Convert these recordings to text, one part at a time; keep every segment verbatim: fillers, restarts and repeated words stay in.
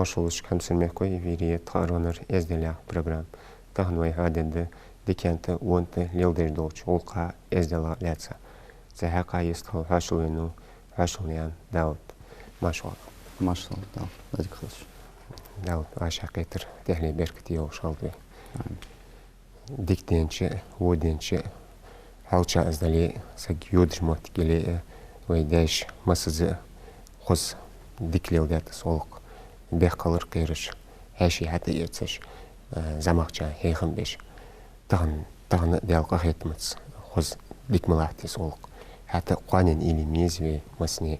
Шоллагӏча хьамсара мехкахой, вири тха аронар эздел яха программа. Тахан вай хьаденда диканта, вонта леладеш долча гӏулакха, эзделах лаьца. Цу хьакъехьа йистхила хьоашалгӏа венав Хьоашалгӏанаькъан Даут. Маьрша вагӏа. Маьрша вагӏа, Даут. Дика хилда шо. Даут, Ӏа шоай кхетар тӏехьле беркате йолаш хилда вай. Амин. Дика денча, во денча, хьоалчагӏа из дале, саг йодаш моттиг яле а, вай даьша массаза а хоза дика леладаьд из гӏулакх, бехк хилар кхераш, хьаьший хьатӏаэцаш, а, зӏамагӏчарна хьехам беш. Тахан, тахан а Даьла къахетамца хоза дика ма латт из гӏулакх. ХӀаьта кхоанен уйла е еза вай массане,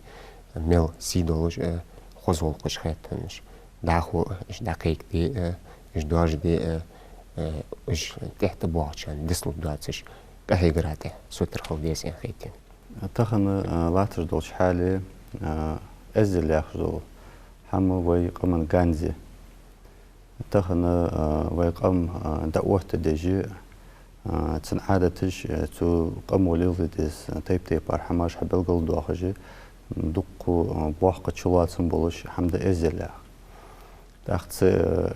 мел сий долаш а, хоза гӏулакхаш хетта хӏанз. Дӏахо а уж дӏакхайкаде а, уж доаржаде а, э, уж тӏехьа тӏабоагӏачарна дицлургдоацаш, къахьегара тӏа сутара хила деза аьнна хетий. Тахан, э, латташ долча хьале, э, эздел яхаш дола хӏама вай къаман ганз я. Тахан, э, вай къам, э, дӏаоттадеш, э, цун Ӏадаташ, э, цу къамо леладе деза тайп-тайпара хӏамаш хьабелгалдоахаш, дукха, э, боккха чулоацам болаш хӏама да эздел яхар. Тӏаккха цу,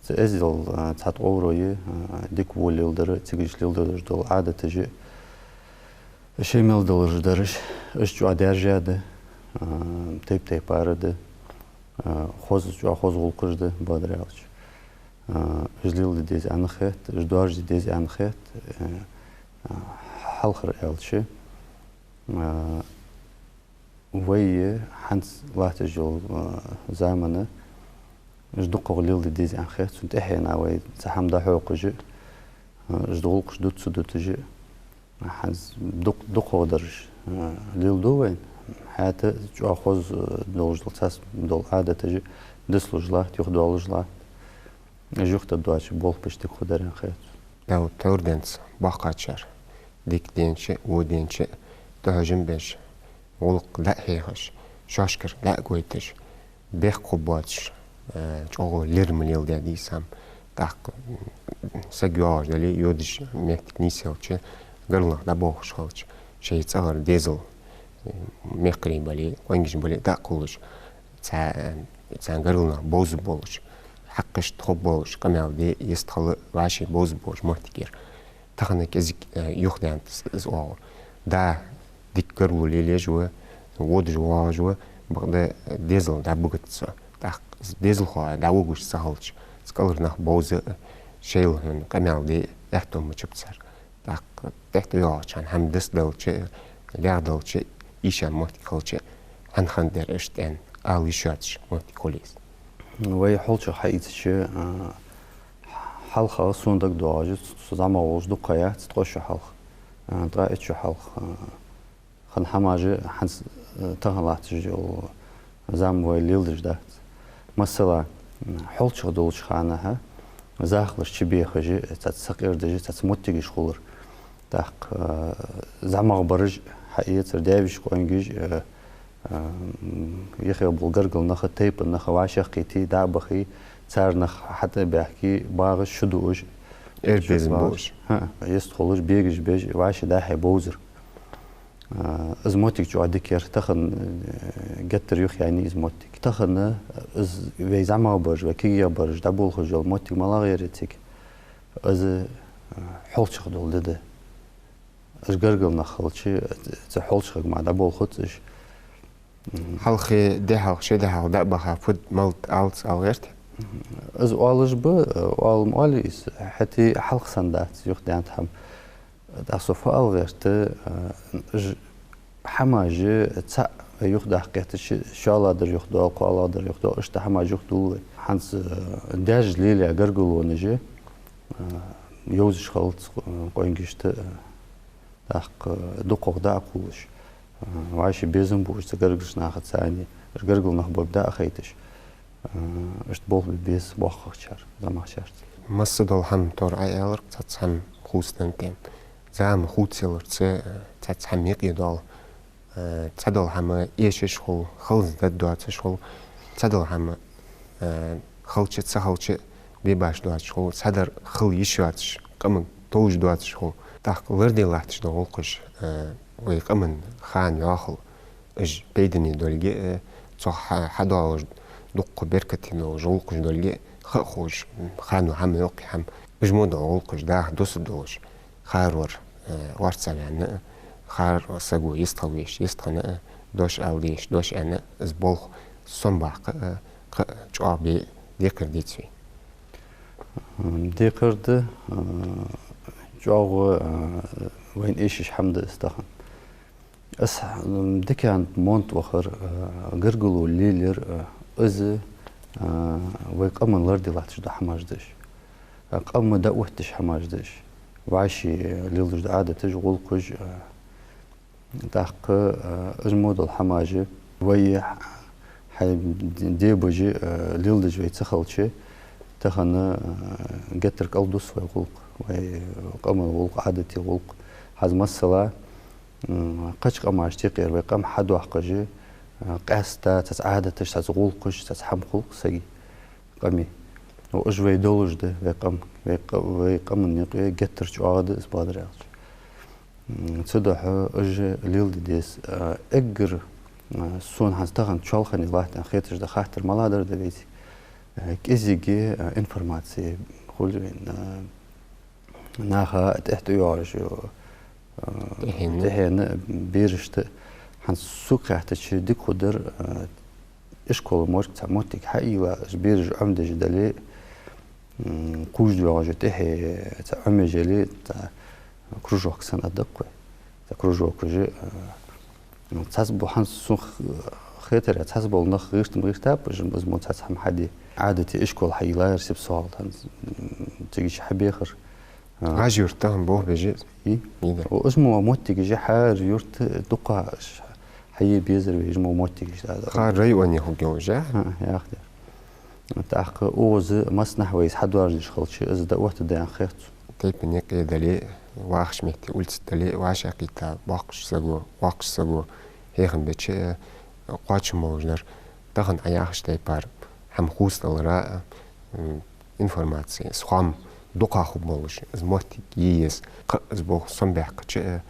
цу эздела, а, цхьа тӏоарой, а, дика-во леладар, цига леладеш дола Ӏадаташ, шоай мел долаш дараш, уж чӏоагӏа даьржа да, а, тайп-тайпара да, а, хоза, чӏоагӏа хоза гӏулакхаш да, бакъдар аьлча. А, уж леладе деза аьнна хет, уж доаржаде деза аьнна хет, а, а, хьалхара аьлча, а, вай хӏанз латташ йола, а, заман, уж дукхагӏа леладе деза аьнна хет, цун тӏехьенна вай цхьа хӏама дӏахьокхаш, а, уж гӏулакхаш дут ца дуташ, хӏанз дукх-, дукхагӏа дараш, а, леладу вайна, хӏаьта чӏоагӏа хоза, а, долаш дола цхьацца дола Ӏадаташ дицлуш латт, юхадоалаш латт. Уж юхатаргдоацаш болх беш дика хургдар аьнна хет. Даут, тхьовра денз боккхагӏчар, дика денча, во денча, тӏахьожам беш, гӏулакх дӏа а хьехаш, шоашкара дӏа а гойташ, бехк хургбоацаш, э, чӏоагӏа лерхӏам леладаь да из хӏама. Тӏаккха, м, саг йоагӏаш дале, йодаш моттиг нийсъелча, гаргара нах дӏаболхаш хилча, шоай цӏагӏара дезал, э, мехкарий бале, къонгаш бале, дӏакхоллаш, цхьа, э, царна гаргара нах бовзаргболаш, хьакхашта хургболаш, къамаьл де йистхила вӏаший бовзаргболаш моттиг яр. Тахан кӏезига, э, юхадаьннад из, из оагӏув. Да, дика гаргало лелаеш ва, водаш воагӏаш ва, бакъда дезал дӏабугӏац цо. Тӏаккха из дезалхо дӏавугаш ца хилча, цу кӏалхара нах бовза а, шоайла хӏама къамаьл де а аьттув мичаб цар. Тӏаккха тӏехьа тӏайоагӏачарна хӏама дицдалча, лехдаргдолча, ийша моттиг хилча, хӏана хиннадар иштта аьнна ала йиш йоацаш моттиг хул из. Вай хьоалчагӏа хьаийцача, а, хьалха сона дагадоагӏаш, цу, цу зӏамагӏа волаш дукха ха яц, ткъо шу хьалха, а, ткъаь итт шу хьалха, а, хинна хӏамаш хӏанз, а, тахан латташ йола зама вай леладеш дац. Масала, м, хьоалчагӏа долча ханахьа захалаш чубехаш, цхьацца сакъердаш, цхьацца моттигаш хулар. Тӏаккха, а, зӏамагӏбараш хьаэцар, даь-веший къонгаш, а, а, м, юхе бола гаргара нах, тайпан нах вӏашагӏкхийте, дӏа а бахе, цар нах хьатӏа а баьхке, багӏаш, шу дуаш, эр безам болаш. ХӀаа, йистхулаш, бегаш беш, вӏаший дӏа-хьа бовзар. А, из моттиг чӏоагӏа дика яр, тахан, э, геттара юхаяьннай из моттиг. Тахан, э, из вай зӏамагӏбараш, вай кагийбараш дӏаболхаш йола моттиг малагӏа яр цига? Из, э, хьоалчагӏа дола ди да. Уж гаргара нах хилча, цу хьоалчагӏага мара дӏаболхац уж. Хьалхе ди хьалха, ши ди хьалха дӏа а баха, фуд малт алац ала гӏерт? Из оалаш ба, оалам оалий из, хӏаьта хьалха санна дац юхадаьннад хӏама. Тӏаккха со фу ала гӏерт, э, уж хӏамаш цаӏ юхадаккха гӏертача, шоллагӏдар юхадоал, кхоалагӏдар юхадоал, иштта хӏамаш юхадул вай. Хӏанз, э, даьша лелаяь гаргалонаш, э, йовзаш хилац, э, къонгашта, э, тӏаккха дукхагӏа дӏакхоллаш, э, вӏаший безам буаш цу гаргарча нахаца, царна, уж гаргара нах болга дӏахайташ, э, иштта болх бе беза боккхагӏчар, зӏамагӏчарца. Масса дола хӏама тӏора Ӏоаьлар, цхьацца хӏама хувцаденна тӏа. Зама хувцаяларца, э, цхьацца хӏама юкъе доал, э, цхьадола хӏама эшаш хул, хиланза даргдоацаш хул, цхьадола хӏама, э, хилча, ца хилча, бе башха доацаш хул, цхьадар хила йиш йоацаш, къаман товш доацаш хул. Тӏаккха ларде латташ дола гӏулакхаш, э, вай къаман хана йоахал, уж пайдане долга, э, цох хьа-, хьадоалаш дукха беркате долаш гӀулакхаш долга ха а ховш, хано хӀама йоккхий хӀама, уж мо дола гӀулакхаш даха дусаргдолаш, хӀара вар, э, орца ваьнна а, хӀара саго йистхила везаш йистхинна а, дош ала дезаш дош аьнна а, из болх сомабаккха а, кхы а чӀоагӀа бе декхар деций? М, декхар да, а, чӀоагӀа, а, вайна эшаш хӀама да из тахан. Аз, м, дикан монт вахар, а, гаргало лелаяр, а, из, а, вай къаман ларде латташ да хӀамаш да уж. А, къам дӀаоттадеш хӀамаш да уж. ВӀаши леладеш да Ӏадаташ, гӀулакхаш, а, тӀаккха, а, уж мо дола хӀамаш, вай хьай дебажи, а, леладеш вай ца хилча, тахан, а, геттара кӀалдус вай гӀулакх, вай къаман гӀулакх, Ӏадата гӀулакх. ХӀанз масала, м, кхыча къамашта юкъера вай къам хьадоаккхаш, а, къаьстта цхьацца Ӏадаташ, цхьацца гӀулакхаш, цхьацца хӀама хул-кх сага, къаман. Ва уж вай долаш да, вай къам, вай къа-, вай къаман юкъе геттара чӀоагӀа да из, бакъдар аьлча. М, цудухьа уж леладе деза. А, эггара, а, сона хӀанз тахан чоалхане латта хеташ да хаттар малагӀа да вайцига. А, кӀезига, а, информаци хулий вайна, а, наха тӀехьа тӀайоагӀаш йола, а, тӀехьенна, тӀехьенна берашта. ХӀанз сога хаьттача дика хургдар, а, ишкола морг цхьа моттиг хьайийлла, уж бераш Ӏомадеш дале, м, кхувш доагӀаш тӀехье цхьа Ӏомаеш яле, цхьа кружок санна а да-кх вай. Цхьа кружокаш, а, цхьацца бо-, хӀанз сона х-, хетар, цхьацца бола нах гӀертам гӀертаб, уж, из мо цхьацца хӀама хьаде. Ӏадата ишкол хьайийллар Сипсой-ГӀалий, хӀанз, м, цига иштта хьабехар. А. ГӀаж-Юрт тахан болх беш я? И? И да. О, уж мо моттигаш хӀара юрта дукха ш-, хьае безар вай, уж мо моттигаш да. ХӀара районе хургйолаш я? А, яхар. ТӀаккха укхаза массанахьа вай из хьадоаржадеш хилча, из дӀаоттаргда аьнна хет сона. Тайпан юкъе дале, вахача метте, улица дале, вӀашагӀкхийтта боккхача саго, воккхача саго хьехам беча, кхоачам болаш дар. Тахан Ӏа яхача тайпара хӀама хувцадалара, м, информаци, из хоам дукха хургболаш, из моттиг е еза, кхы а из болх сомабаьккхача,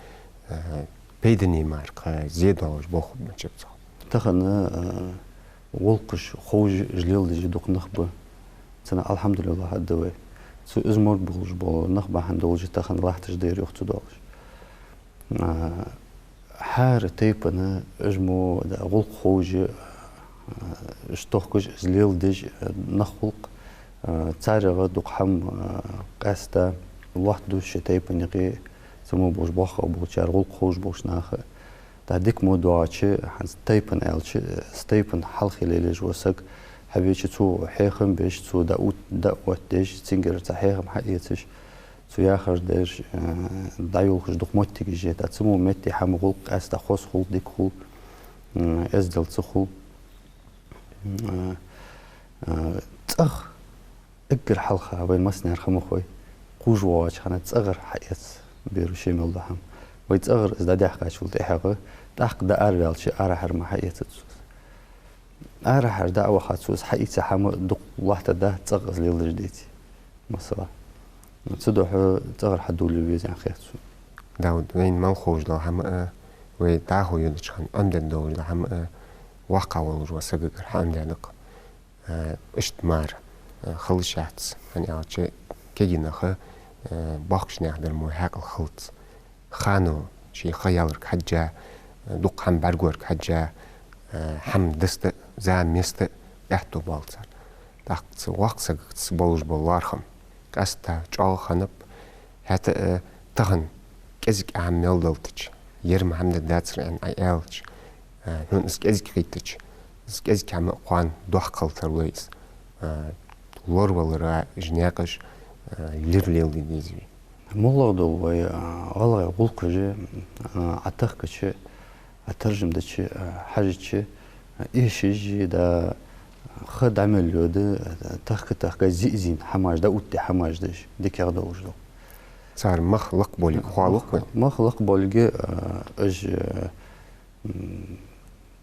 э, пайдане мара кхы зе долаш болх хургболаш цох. Тахан, э, гӀулакхаш ховш, уж леладеш дукха нах ба. Царна алхьамдулиллахӀ аргда вай. Цу из морг болаш бола нах бахьан долаш тахан латташ да ер юха ца доалаш. А, хӀара тайпан уж мо да гӀулакх ховш, а, уж тохкаш, уж леладеш, а, нах хул-кх, а, царех дукха хӀама, а, къаьстта лоаттаду ший тайпан юкъе, цу мо болаш боккхагӀа болчар, гӀулакх ховш болча наха. ТӀаккха дика мо доагӀача, хӀанз тайпан аьлча, из тайпан хьалхе лелаеш вола саг хьавеча, цо хьехам беш, цо дӀаот-, дӀаоттадеш, цунгара цхьа хьехам хьаэцаш, цо яхар деш, э, дӀайолхаш дукха моттигаш я. ТӀаккха цу мо метте хӀама, гӀулакх къаьстта хоза хул, дика хул, м, эздел ца хул. М, э, э, цӀагӀа эггара хьалха вайна массанена ха ма хой, кхувш воагӀача хана цӀагӀара хьаэц беро ше мел дола хӀама. Вай цӀагӀара из дӀадаьхкачул тӀехьагӀа, тӀаккха дӀаараваьлча арахьара ма хьаэцац цо из. Арахьара дӀа а ваха, цо из хьаийца хӀама дукха лоаттаргдац, цӀагӀа из леладеш деце, масала. Цудухьа цӀагӀара хьадувла веза аьнна хет сона. Дауд, вайна мел ховш дола хӀама а, вай дӀахо йодача хана Ӏомадаь долаш дола хӀама а, воккхагӀа волаш вола сагагара хьаӀомадаьд-кх. Э, иштта мара, э, хилаш яц, хӀана аьлча кегий нах, э, боккхийча наьха дар мо хьаькъал хилац. Хано ший ха яларга хьежжа, э, дукха хӀама бӀаргаварга хьежжа, э, хӀама диста, зама, места аьттув боал цар. ТӀаккха цу воккхача сагага цу болаш бола лоархӀам къаьстта чӀоагӀа хиннаб, хӀаьта а, э, тахан кӀезига хӀама мел далийтача, ер ма хӀама дергдацар аьнна Ӏа аьлча, э, хьона из кӀезига хийттача, из кӀезига хӀама кхоана доккха хила тарлу из, э, лоравалара уж наькъаш, э, лир леладе деза вай. МоллагӀа дола вай, э, гӀалгӀай гӀулакхаш, э, Ӏа тахкача, Ӏа таржам дича, э, хьежача, э, эшаш да, ха дӀа мел йода, э, тахка-тахка, зи-зийна хӀамаш, дӀаоттаде хӀамаш да уж, дикагӀа долаш дола. Цар мах лакхболга хоалу-кх вайна? Мах лакхболга, э, уж, э, м,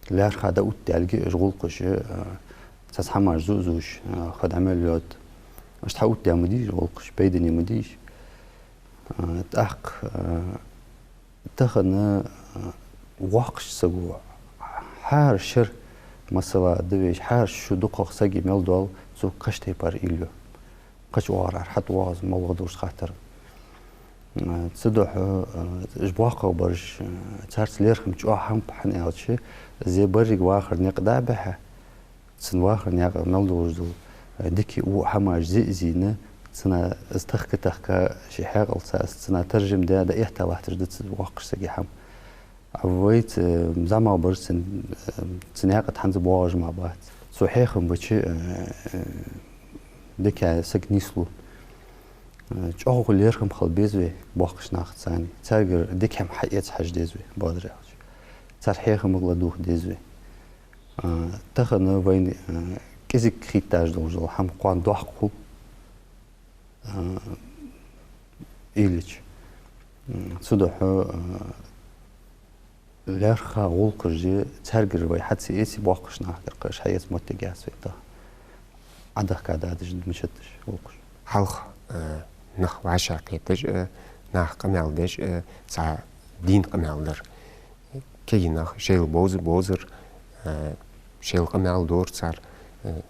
лаьрхӀа дӀаоттадаьлга уж гӀулакхаш, э, цхьацца хӀамаш зу-, зувш, э, ха дӀа мел йода. Иштта хьаоттадаь ма дий уж гӀулакхаш, пайдане ма дий уж. Э, тӀаккха, э, тахан, э, воккхача саго хӀара шера Масала, да вай хьаьрча шу дукхагӀа сага мел доал, цо кхыча тайпара уйла ю. Кхыча оагӀорахьара хьатӀавоагӀа из моллагӀа долча хаттара. Цудухьа уж боккхагӀбараш, царца лерхӀам чӀоагӀа хьампа, хӀана аьлча, из беррига вахара никъ дӀа а бихьа, цун вахара наькъа мел долаш дола дика а, во а хӀамаш зе а зийна, цунна из тахка-тахка ший хьаькъалца, из цунна таржам даь, дӀаэтта латташ да цу воккхача сага хӀама. А вайца зӀамагӀбараш цун, цу наькъа тӀа хӀанз а боагӀаш мара бац. Цо хьехам бича, дика саг нийслу. ЧӀоагӀа лерхӀам хила беза вай боккхача нахаца. Царгара дика хӀама хьаэца хьажа деза вай, бакъдар аьлча. Цар хьехамага ладувгӀа деза вай. Тахан вайна кӀезига хийтташ долаш дола хӀама кхоана доккха хул. Иллич. Цудухьа лаьрххӀа гӀулакхаш де, царгара вай хьа ца эце, боккхача нахагара кхы уж хьаэца моттиг яц вай тахан. Ӏодехка дадаш да мичад уж гӀулакхаш. Хьалха нах вӀашагӀкхеташ, нах къамаьл деш, цхьа дийна къамаьл дар. Кегий нах шоайла бовза-бовзар, шоайла къамаьл дора цар,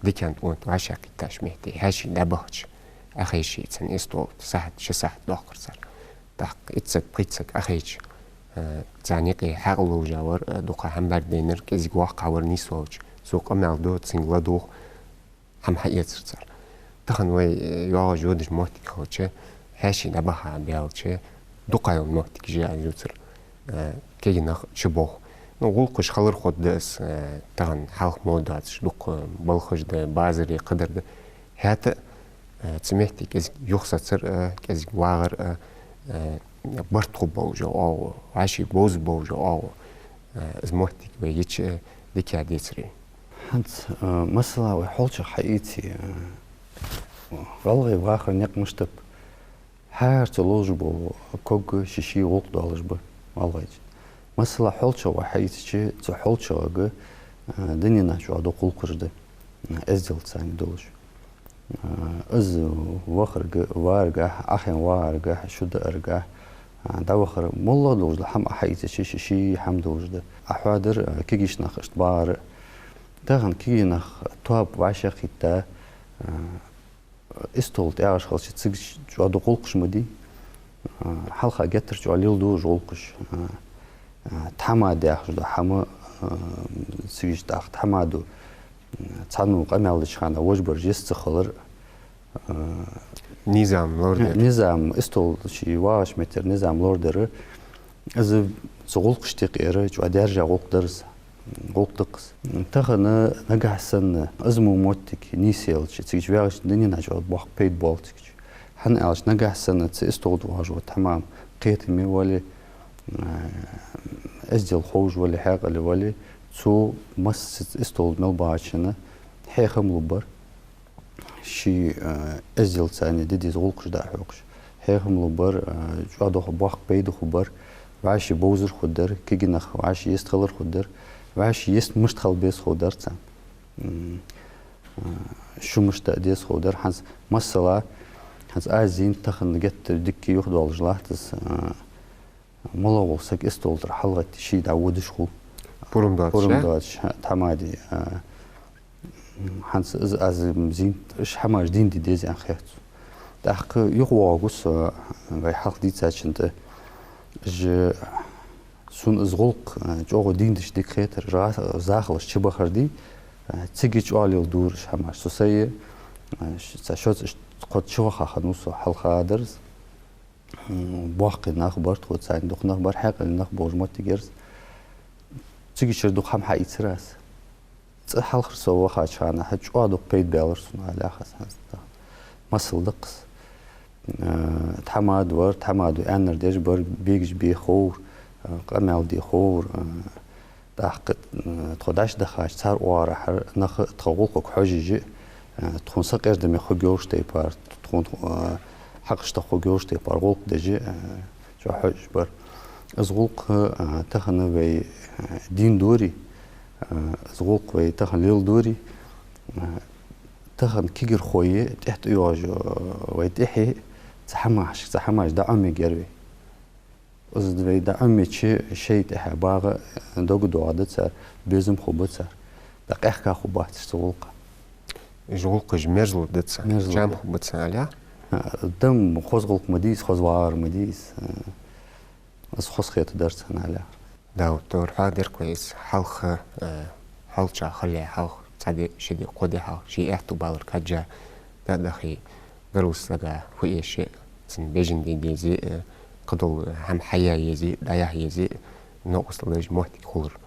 дикан тӀа вӀашагӀкхийттача метте, хьаьший дӀабахача, Ӏохайша цхьан эстол тӀа сахьат, ши сахьат доахкар цар. ТӀаккха итт саг, пхийтта саг Ӏохайча, царна юкъе хьаькъал ловш вар, дукха хӀама бӀаргадайнар, кӀезига воккха вар нийсволча, цо къамаьл ду, цунга ладувгӀа хӀама хьаэцар цар. Тахан вай йоагӀаш йодаш моттиг хилча, хьаьший дӀабаха баьлча, дукха йола моттигаш я из ювцар, кегий нах чубоах. Ну, гӀулакхаш хилар хургда из, тахан хьалха мо доацаш, дукха балхаш да, базар я, кхыдар да. ХӀаьта а цу метте кӀезига юхасацар, кӀезига вагӀар, барт хургболаш оагӀув, вӀаший бовзаргболаш оагӀув. Из моттиг вай йича, дика децаре. ХӀанз, масала, вай хьоалчагӀа хьаийце, гӀалгӀай вахара никъ мишта ба. Хьаьрца ловш бола ког ший-ший гӀулакх долаш ба гӀалгӀайчун. Масала, хьоалчагӀа вай хьаийцача, цу хьоалчагӀага дунен чу дукха гӀулакхаш да, эзделца долаш. Из вахарга, варга, Ӏохайна вагӀарга, шу даарга, дӀавахар, моллагӀа долаш дола хӀама хьаийцача, ший-ший хӀама долаш да. Ӏохоадар кегийча наха иштта багӀар. Тахан кегий нах тоаба вӀашагӀкхийтта, эстол тӀа ягӀаш хилча, цига чӀоагӀа дукха гӀулакхаш ма дий. Хьалха геттара чӀоагӀа леладора уж гӀулакхаш. ТӀехьа ма дехаш да хӀама, цига тӀехьа тӀехьа ма ду. Цхьанне къамаьл деча хана вож бараш йист ца хилар. Низам лорадар. Низам, эстол чу вагӀача меттера низам лорадар. Из цу гӀулакхашта юкъера чӀоагӀа даьржа гӀулакх дар из, гӀулакх да-кх из. Тахан нагахьа санна из мо моттиг нийсъелча, цига чу ваьгӀача дунен чу боккха пайда боал цига чу. ХӀана аьлча нагахьа санна цу эстол тӀа вагӀаш вола тхьамам кхетаме вале, эздел ховш вале, хьаькъале вале, цо масса эстол тӀа мел багӀачунна хьехам лургбар. Ший эзделца де деза гӀулакхаш дӀахьокхаш, хьехам лургбар, чӀоагӀа дукха боккха пайда хургбар, вӀаший бовзар хургдар, кегий нах вӀаший йистхилар хургдар, вӀаший йист мишта хила беза хургдар царна. Шу мишта а деза хургдар. ХӀанз масала, хӀанз аз зийнад, тахан геттара дика юхадоалаш латт из, моллагӀа вола саг эстол тӀара хьалгӀатте ший дӀаводаш хул. Пурам доацаш, пурам доацаш, тхьамаде. ХӀанз из аз зийнад, уж хӀамаш дийна де деза аьнна хет сона. ТӀаккха юхавоагӀаргва со вай хьалха дийцачунна тӀа. Уж сона из гӀулакх чӀоагӀа дийна дича дика хетар, захалаш чубахар дий, цига чӀоагӀа леладора уж хӀамаш. Со сай, цхьа шозза, иштта кхозза чуваха хиннав со, хьалха дар из. Боккхий нах бар тхо, царна дукха нах бар, хьаькъале нах болаш моттиг яр из. Цигачара дукха хӀама хьаийцар аз. ЦӀи хьалхара со вахача хана чӀоагӀа дукха пайда баьлар сона, алахьа сан. Масал да-кх из. Тхьамада вар, тхьамада аьннар деш бар, бегаш бе ховр, къамаьл де ховр. ТӀаккха тхо дӀачудахача, цар оагӀорахьара нах тха гӀулакхага хьожаш, тхона сакъердаме хургйолаш тайпара, тхона хьакъашта хургйолаш тайпара гӀулакх деш, чӀоагӀа хьожаш бар. Из гӀулакх тахан вай дийна дора, из гӀулакх вай тахан леладора, тахан кагирхой тӀехьа тӀайоагӀаш вай тӀехье цхьа хӀамаш, цхьа хӀамаш дӀаӀомаергьяр вай. Из вай дӀаӀомайича, шоай тӀехьа багӀа дог доагӀаргда цар, безам хургба цар. ТӀаккха къаьхка хургбац цу гӀулакха. Уж гӀулакхаш мерзлургда царна, мерзлургда, чам хургба царна, аьле? А, дам хоза гӀулакх ма дий из, хоза вагӀар ма дий из. А, из хоза хетаргдар царна, аьле. Да, вот тор хьадерг вай из хьалха, э, хьалча хиле хьалха, цхьа ди, ши ди, кхо ди хьалха, ший аьттув балар каджа, да, дахи, гаргара сага фу эше, цун бежан де дезе, э, кхыдола, э, хӀама хьаяь езе, дӀаяхьа езе, новкъостал деш моттиг хулар.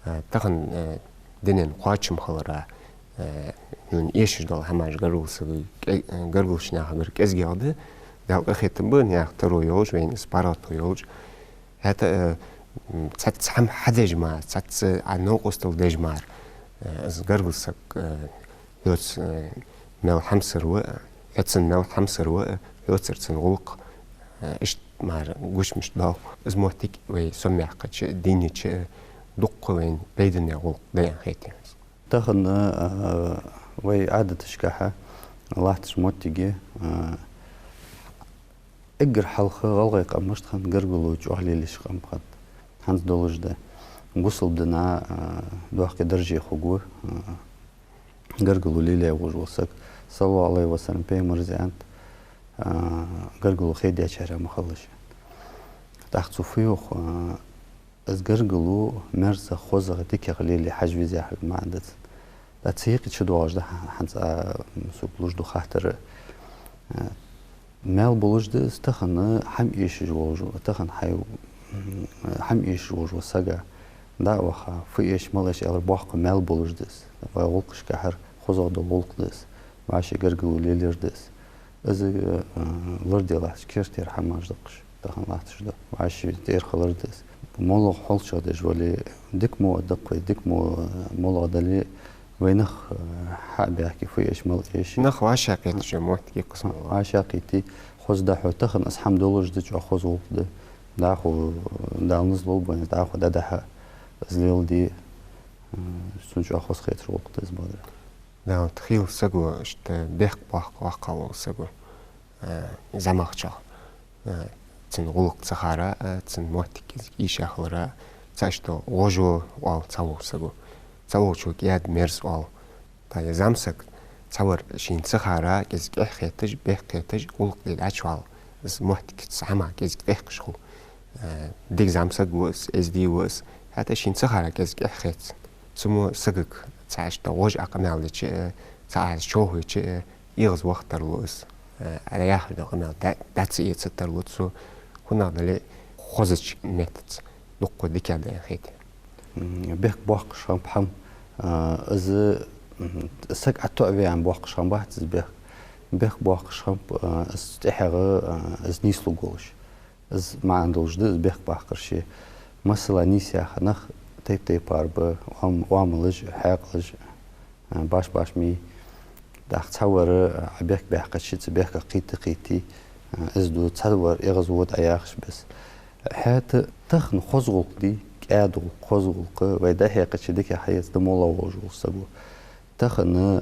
Э, тахан, э, дунен кхоачам хилара, э, ну, эшаш дола хӀамаш гаргара сага, кӀе-, э, гаргарча нахагара кӀезигагӀа да, Дала къахетам ба, наьха таро йолаш, вайна из паргӀато йолаш. ХӀаьта, э, м, цхьацца хӀама хьадеш мара, цхьацца а новкъостал деш мара, э, из гаргара саг, э, хьоца, э, мел хьамсара ва, хьо цунна мел хьамсара ва, хьоцара цун гӀулакх, э, иштта мара гуш мишта доал. Из моттиг вай сомаяккхача, дийнача, дукха вайна пайдане гӀулакх да аьнна хет сона. Тахан, а, вай Ӏадаташкахьа латтача моттиге, а, эггара хьалха гӀалгӀай къам мишта хиннад, гаргало чӀоагӀа лелаеш къам хиннад. ХӀанз долаш да. Бусалба дина, а, доккхий дарже хургва, а, гаргало лелае волаш вола саг. صلى الله عليه وسلم, пайхамара из аьннад, а, гаргало хедаьчарех ма хилалаш. ТӀаккха цо фу йоах, а, из гаргало мерза, хоза, дикагӀа лелае хьажа веза яхар маӀан да цун. ТӀаккха цу юкъе чудоагӀаш да хӀа-, хӀанз а, м, сога луш дола хаттар. Э, маьл болаш да из тахан хӀама эшаш волаш, тахан хьай, м, хӀама эшаш волаш вола саг, дӀа а ваха, фу эш, мала эш аьлар боккха маьл болаш да из. Вай гӀулакхашкахьара хозагӀа дола гӀулакх да из. ВӀаший гаргало лелаяр да из. Из, э, лораде латташ кертера хӀамаш да-кх уж, тахан латташ да. ВӀаший тӀера хилар да из. МоллагӀа хьулчагӀдеш вале, дика мо а да-кх вай, дика мо, э, моллагӀа дале, вай нах, э, хьа а баьхке, фу эш, мала эш. Нах вӀашагӀкхетача моттиге кхы из моллагӀа. ВӀашагӀкхете, хоза да хьо, тахан из хӀама долаш да, чӀоагӀа хоза гӀулакх да. ДӀахо, э, Дала низ лулба вайна, дӀахо дӀадахьа из леладе, э, цунна чӀоагӀа хоза хеташ гӀулакх да из, бадар. Да, вот хийла саго, иштта бехк боаккха воккхагӀа вола саго, э, зӀамагӀчох, э, цун гӀулакх ца хара, э, цун моттиг кӀезига эша хилара, цхьа иштта гӀожо оал цхьаволча саго. Цхьаволчо кӀаьда, мерза оал. ТӀаккха из зӀамсаг, цхьавар шийна ца хара, кӀезига эхь хеташ, бехк хеташ, гӀулакх де дӀачувала, из моттиг цхьа хӀама кӀезига тӀехкаш хул. Э, дика зӀамсаг ва из, эздий ва из, хӀаьта шийна ца хара кӀезига эхь хет цунна. Цу мо сагага цхьа иштта гӀожа а къамаьл дича, э, цхьа аз човхавича, э, эгӀазваха тарлу из. Э, ара яхар да къамаьл дӀа-, дӀа ца эца тарлу цо, хӀанз дале хозача меттаца дукха дикагӀа да аьнна хет. М, бехк боаккхаш хиннаб хӀама, а, из, м, саг ӀотоӀаве аьнна боаккхаш хиннабац из бехк. Бехк боаккхаш хиннаб, а, из тӀехьагӀа, а, из нийслургволаш. Из маӀан долаш да из бехк баккхар ше. Масала, нийса яха нах тайп-тайпара ба, оам-, оамалаш, хьаькъалаш, а, баш-башми. ТӀаккха цхьавар, а, Ӏа бехк баьккхача, цу бехках кхийтта-кхийтте, а, из ду, цхьавар эгӀазвода Ӏа яхаш бесса. ХӀаьта тахан хоза гӀулакх дий, кӀаьда гӀулакх, хоза гӀулакх, вай дӀахьекхача дикагӀа хьаэца да моллагӀа волаш вола саго. Тахан, а,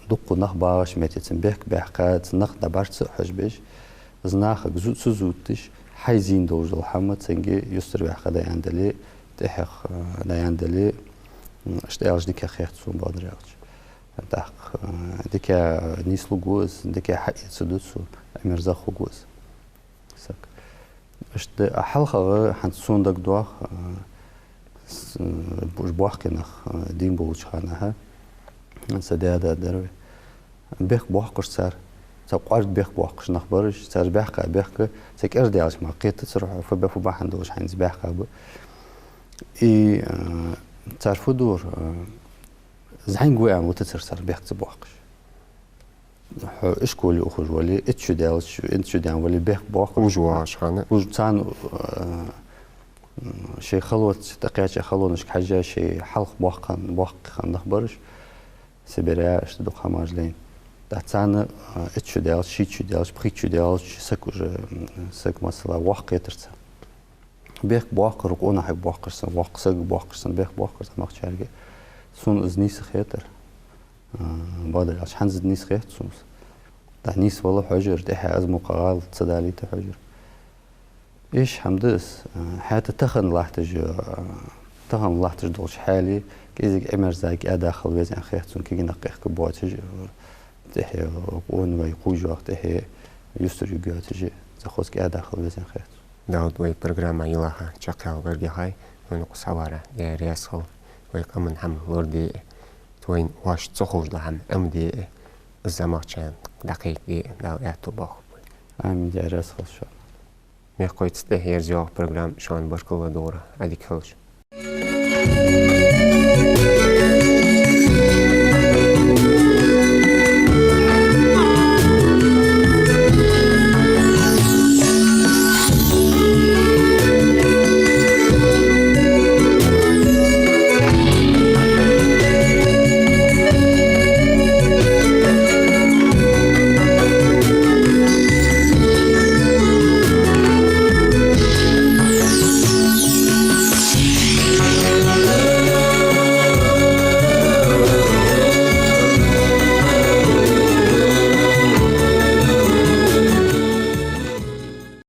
дукха нах багӀача метте цун бехк баьккха, цу нах дӀабӀарга ца хьожабеш, из нахага зу-, ца зувтташ, хьай зийна долаш дола хӀама цунга юстара ваьккха дӀааьнна дале, тӀехьагӀа, а, дӀааьнна дале, м, иштта аьлча дикагӀа хет сона, бадар аьлча. ТӀаккха, а, дикагӀа нийслургва из, дикагӀа хьаэца дувц цо, ӀомерзагӀа хургва из. Саг. Иштта, а, хьалхагӀа хӀанз сона дагадох, а, с-, уж боккхий нах, а, дийна болча хана, а, са даь-да дар вай. Бехк боаккхаш цар, цхьа кӀоарга бехк боаккхаш нах бар уж, цар баьккха бехк, цхьа кӀезига даьлча мара кхетацар хьона, фу ба-, фу бахьан долаш хьайна из баьккха ба. И, а, цар фу дора, а, зӀамига ва аьнна витацар цар бехк ца боаккхаш. Хьо ишколе ухаш вале, итт шу даьлча, итт шу даьнна вале, бехк боаккхаш. Уж вагӀаш хана. Уж царна, э, шоай халонца, тӀакхаьча халонашка хьежжа, шоай хьалха боккха, боккхий хинна нах бар уж, Сибре, иштта дукха хӀамаш лайна. ТӀаккха царна, э, итт шу даьлча, шийтта шу даьлча, пхийтта шу даьлча, саг уже, м, саг, масала, воккха хетар царна. Бехк боаккхар, къонахага боаккхаш санна, воккха сагага боаккхаш санна, бехк боаккхар зӀамагӀчарга. Сона из нийса хетар. А, бадар аьлча, хӀанз нийса хет сона из. ТӀаккха нийса вала хьожар, тӀехьа из мукъагӀа гӀалат ца далийта хьожар. Иштта хӀама да из, а, хӀаьта тахан латташ, а, тахан латташ долча хьале кӀезига Ӏимерза кӀаьда хила веза аьнна хет сона, кагий нах къехка боацаш, тӀехье къона вай кхувш ваха, тӀехье юстара юга йоацаш, цхьа хоза кӀаьда хила веза аьнна хет сона. Дауд, вай программа йилаха чакхъяла гаргахьа, хьона укхаза хьавара, Даьла раьза хилва, вай къаман хӀама лораде, вайна вӀашта ца ховш дола хӀама Ӏомаде, из замахчарна дӀакхайкаде, Дала аьттув боаккхалба вай. Амин, Даьла раьза хилва шоана. Мехкахой, цу тӀа ерза йоагӀа программа, шоана баркал ладувгӀар, Ӏадика хилда шо.